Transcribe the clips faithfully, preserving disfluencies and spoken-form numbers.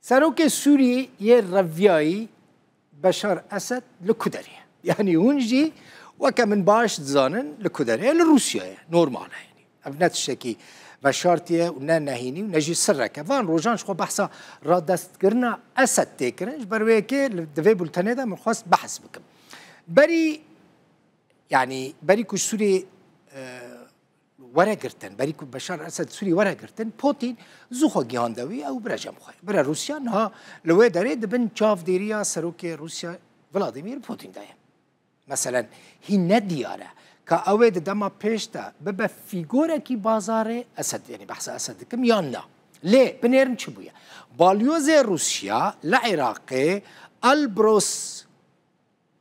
Serokê Sûriyê yê reviyayî Beşar Esed li ku derê ye? Yanî hûn jî weke min baş dizanin li ku derê ye, li Rûsya ye. Normal e yanî. Ev ne tiştekî veşartî ye û ne nehînî û ne jî sirrek e. Van rojan ji xwe behsa radestkirina Esed tê kirin. Ji ber wê yekê li, di vê bultenê de min xwest behs bikim. Berî, yanî berî ku Sûriyê, e, were girtin, berî ku Beşar Esed Sûrî were girtin, Putin zû xwe gihande wî, ew bire cem xwe, bire Rûsya. Niha li wê derê di bin çavdêriya serokê Rûsya Vladimir Putin de ye. Meselen, hîn ne diyar e ka ew ê di dema pêş de bibe fîgorekî bazarê Esed, yanî behsa Esed dikim, yan na. Lê binêrin çi bûye? Balyozê Rûsya li Iraqê Elbros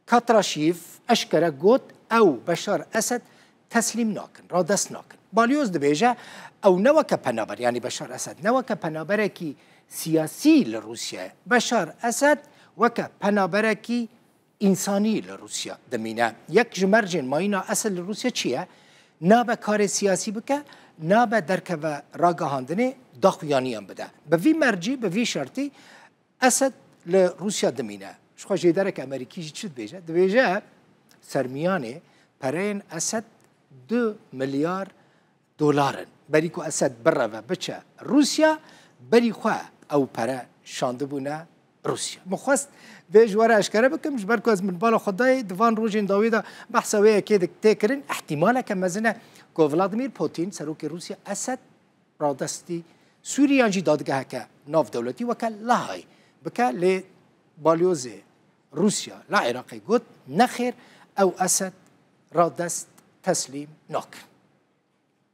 Katraşîv eşkere got, ew Beşar Esed teslîm nakin, radest nakin. Balyoz dibêje, ew ne weke penaber, yanî Beşar Esed, ne weke penaberekî siyasî li Rûsya ye. Beşar Esed weke penaberekî însanî li Rûsya dimîne. Yek ji mercên mayîna Esed li Rûsya çi ye? Nabe karê siyasî bike, nabe derkeve ragihandinê daxuyaniyan bide. Bi vî mercî, bi vî şertî Esed li Rûsya dimîne. Ji xwe jêdereke Amerîkî jî çi dibêje? Dibêje, sermiyanê pereyên Esed du milyar dolar in. Berî ku Esed bireve biçe Rûsya, berî xwe ew pere şandibûne Rûsya. Min xwest vê ji we re eşkere bikim, ji ber ku ez min bala xwe dayê, di van rojên dawî de behsa wê yekê dik tê kirin, ihtimaleke mezin e ku Vladimir Putin, serokê Rûsya, Esed radestî Sûrî yan jî dadgeheke navdewletî weke Lahayê bike, lê balyozê Rûsya li Iraqê got, nexêr, ew Esed radest teslîm nakin.